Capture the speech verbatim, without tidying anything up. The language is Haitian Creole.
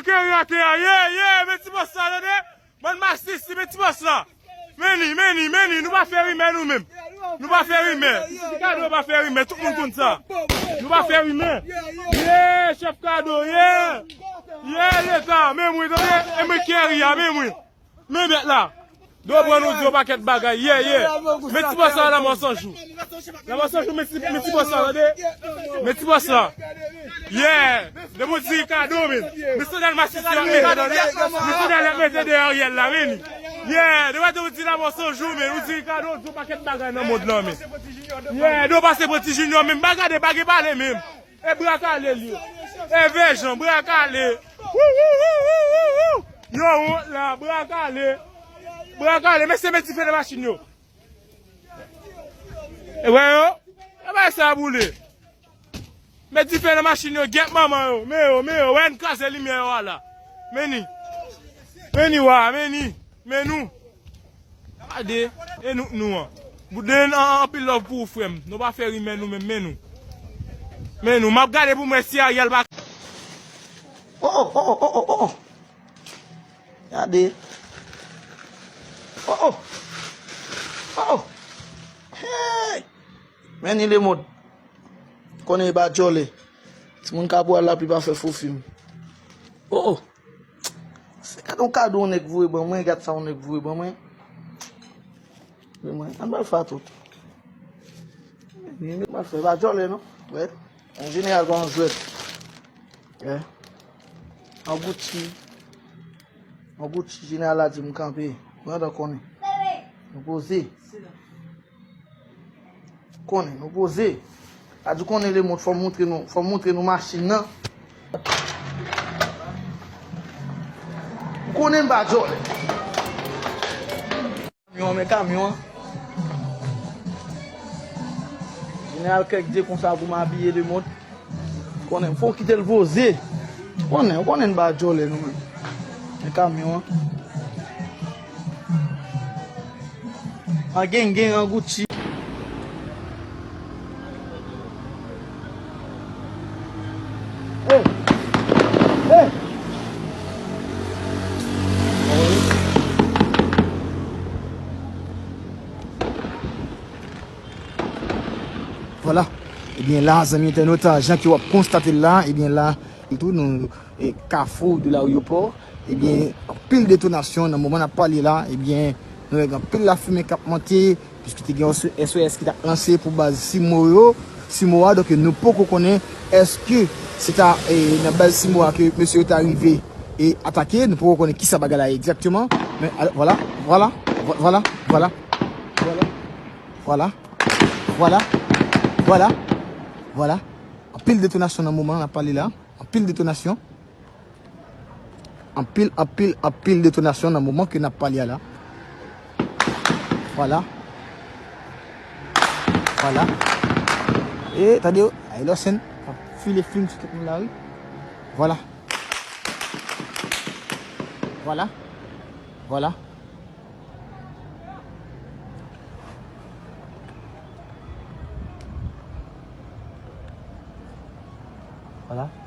Keri atè a, ye, ye, men ti bòs la, tande. Bann masisi, men ti bòs la. Men li, men li, men li, nou pa fè rimè nou menm. Nou pa fè rimè. Ti Kado pa fè rimè, tout moun konn sa. Nou pa fè rimè. Ye, chèf Kado, ye. Ye, leta, men mwen, tande, e mwen Keri a, men mwen. Men bèt la. Dwe pran nou di yon pakèt bagay, ye, ye. Men ti bòs la, Lanmò San Jou. Lanmò San Jou, men ti, men ti bòs la, tande. Men ti bòs la. Ye. Depi w di Kado, men. Men sandal masisi ap mete, tande. Men sandal ap mete de Ariel la, men li. Ye. Depi w di Lanmò San Jou, men. Ou di Kado, ou di yon pakèt bagay nan mond lan, men. Ye. Depi w pase pran Ti Junior, men. Pa gade, pa gen pale, men. E bra kale li ye. E Vejan, bra kale. Wou, wou, wou, wou, wou, wou. Yo wont la, bra kale. Bra kale, mesye, met dife nan machin yo. E wè yo? E bay sa boule. Met dife nan machin yo, gyèt manman yo. Men yo, men yo, wè n kraze limyè yo a la. Men ni. Men ni wa, men ni. Men nou. Gade, e nou k nou an. Bouden, an, anpil love pou ou, frè m. Nou pa fè rimè nou menm, men nou. Men nou, m ap gade pou m wè si Ariel pa. Oh, oh, oh, oh, oh, oh, oh. Gade. Oh, oh. Oh, oh. Hey! Men ni lemond. Konnen e pa djòlè. Timoun ka pral lapli pa fè fo fim. Oh, oh. Se gade yon kado yon nèg voye ban mwen, gade sa yon nèg voye ban mwen. Ban mwen, ann ba l fè a tout. Li met mal fè, pa djòlè non. Wè. Yon jeneral pa yon jwèt. Wè. An Gucci. An Gucci, jeneral la di m kanpe. Mwen andan konnen. Nou poze. Konnen, nou poze. A di konnen lemond, fò m montre nou, fò m montre nou machin nan. Konnen m pa djòlè. Kamyon, men kamyon an. Jeneral kèk dye konsa pou m abiye lemond. Konnen, fò w kite l poze. Konnen, konnen n pa djòlè nou menm. Men kamyon an. An gen, gen an Gucci. Hey! Hey! Vwala. Ebyen la, zanmi entènot, jan ke w ap konstate l la, ebyen la, tou nou, e, kafou de laryopò, ebyen, anpil detonasyon nan moman n ap pale la, ebyen, nou wè gen anpil lafimen k ap monte, piske te gen yon S O S ki t ap lanse pou baz Simo yo, Simo a, donk nou poko konnen èske se ta, e, nan baz Simo a ke mesye yo ta rive e atake, nou poko konnen kisa bagay la ye egzakteman, men, al-, vwala, vwala, vwala, vwala, vwala, vwala, vwala, vwala. Anpil detonasyon nan moman n ap pale la, anpil detonasyon. Anpil, anpil, anpil detonasyon nan moman ke n ap pale a la. Vwala. Vwala. E, tande yo, Ayè Lòsèn ap file fim sou tout moun lari. Vwala. Vwala. Vwala. Vwala.